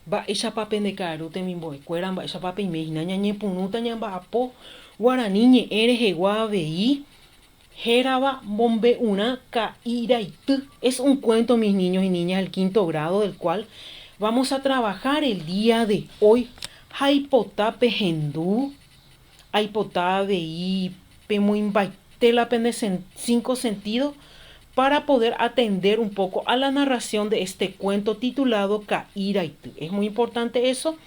Mba'éichapa pende ka'aru temimbo'ekuéra, mba'éichapa peime hína ñañepyrũta ñamba'apo guarani ñe'ẽ rehegua avei hérava mombe'urã ka'i raity. Es un cuento mis niños y niñas del quinto grado del cual vamos a trabajar el día de hoy Jaipota pehendu, aipota avei pemoĩmbaite la pende cinco sentido para poder atender un poco a la narración de este cuento titulado Ka'i raity. Es muy importante eso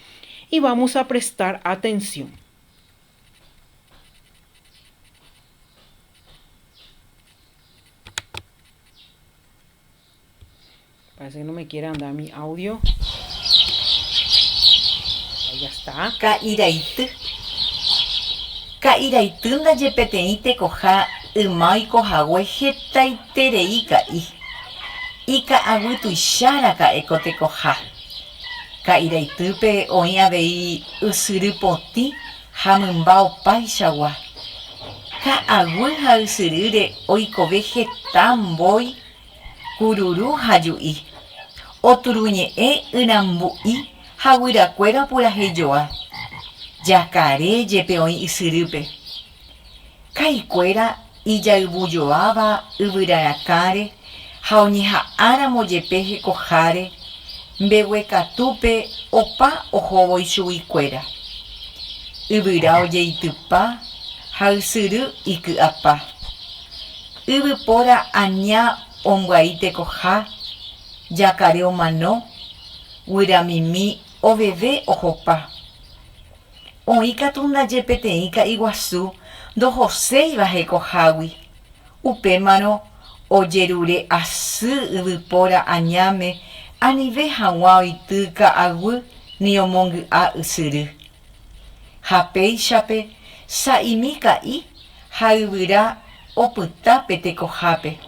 y vamos a prestar atención. Parece que no me quiere andar mi audio. Ahí ya está. Ka'iraity. Ka'iraity ndaje peteĩ tekoha yma oiko hague hetaiterei ka'i. Ika'aguy tuicha raka'e ko tekoha. Ka'iraitýpe oĩ avei ysyry potĩ ha mymba opaichagua. Ka'aguy ha ysyrýre oikove heta mbói kururu ha ju'i, oturuñe'ẽ yrambu'i ha guyrakuéra opuraheijoa, jakare jepe oĩ ysyrýpe. Ka'ikuéra ijayvujoáva yvyrarakãre ha oñeha'ãramo jepe hekoháre, mbeguekatúpe opa ohóvo ichuguikuéra. Yvyra ojeitypa ha ysyry iky'apa. Yvypóra aña ombyai tekoha, jakare omano, guyramimi oveve ohopa. Oĩ katu ndaje peteĩ ka'i guasu ndohoséiva hekohágui, upémarõ ojerure asy yvypóra añáme anive hag̃ua oity ka'aguy ni omongy'a ysyry. Ha péichape sa'imi ka'i ha yvyra opyta pe tekohápe.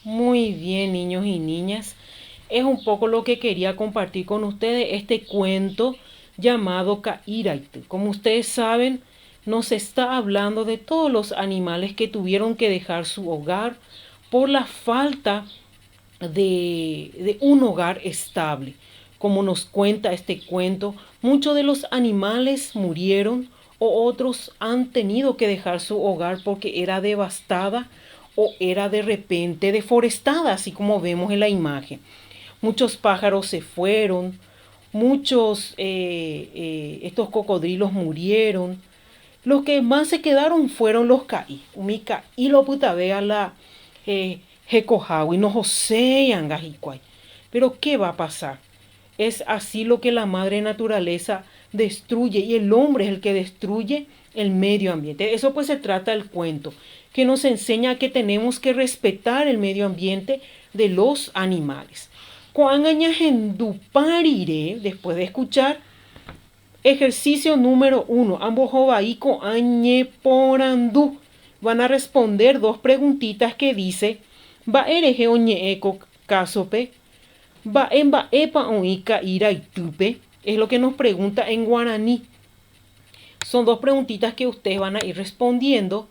Muy bien niños y niñas, es un poco lo que quería compartir con ustedes este cuento llamado Ka'iraity. Como ustedes saben, nos está hablando de todos los animales que tuvieron que dejar su hogar por la falta de, de un hogar estable. Como nos cuenta este cuento, muchos de los animales murieron o otros han tenido que dejar su hogar porque era devastada o era de repente deforestada, así como vemos en la imagen. Muchos pájaros se fueron, muchos eh, eh, estos cocodrilos murieron. Los que más se quedaron fueron los ka'i. Umi ka'i lopytave la eh, hekohágui nohoséi anga hikuái. Pero qué va a pasar? Es así lo que la madre naturaleza destruye y el hombre es el que destruye el medio ambiente. Eso pues se trata el cuento, que nos enseña que tenemos que respetar el medio ambiente de los animales. Ko'ág̃a ñahendupa rire, después de escuchar, ejercicio número uno, ambohovai ko'ã ñeporandu. Van a responder dos preguntitas que dice, Mba'e rehe oñe'ẽ ko kásope? Mba'e mba'épa oĩ ka'i raitýpe? Es lo que nos pregunta en guaraní. Son dos preguntitas que ustedes van a ir respondiendo.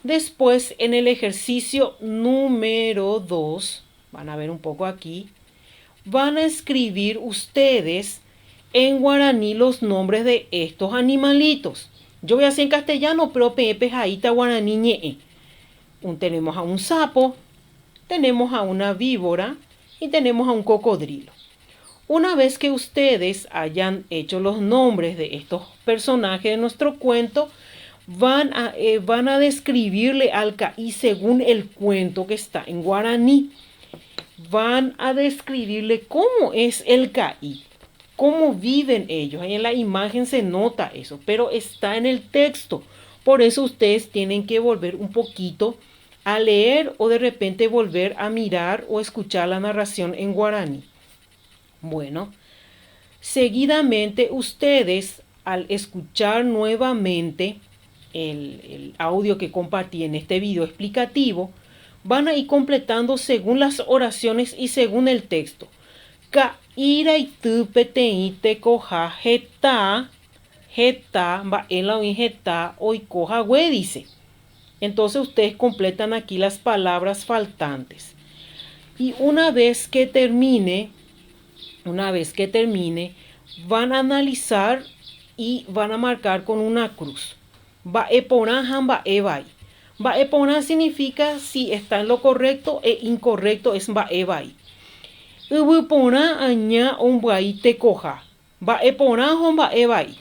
Después, en el ejercicio número 2, van a ver un poco aquí, van a escribir ustedes en guaraní los nombres de estos animalitos. Yo voy a hacer en castellano, pero peẽ pehaíta guaraní ñe'ẽ. Tenemos a un sapo, tenemos a una víbora y tenemos a un cocodrilo. Una vez que ustedes hayan hecho los nombres de estos personajes de nuestro cuento, van a, eh, van a describirle al Caí según el cuento que está en guaraní. Van a describirle cómo es el Caí, cómo viven ellos. Ahí en la imagen se nota eso, pero está en el texto. Por eso ustedes tienen que volver un poquito a leer o de repente volver a mirar o escuchar la narración en guaraní. Bueno, seguidamente ustedes al escuchar nuevamente el, el audio que compartí en este video explicativo, van a ir completando según las oraciones y según el texto. Ka'i raity peteĩ tekoha heta, heta, mba'e la oĩ heta oiko hague, dice. Entonces ustedes completan aquí las palabras faltantes. Y una vez que termine, Una vez que termine, van a analizar y van a marcar con una cruz. Mba'e porã ha mba'e vai. Mba'e porã significa si está en lo correcto e incorrecto es mba'e vai. Yvy porã aña ombyai tekoha. Mba'e porã ha mba'e vai.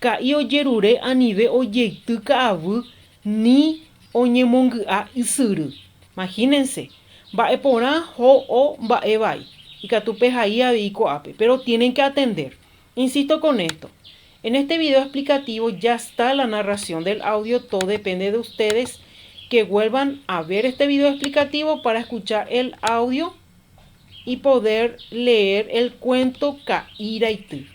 Ka'i ojerure anive ojeity ka'avy ni oñemongy'a ysyry. Imagínense, mba'e porã ho o mba'e vai. Ikatu pehai avei ko'ápe, pero tienen que atender. Insisto con esto. En este video explicativo ya está la narración del audio, todo depende de ustedes que vuelvan a ver este video explicativo para escuchar el audio y poder leer el cuento Ka'iraity.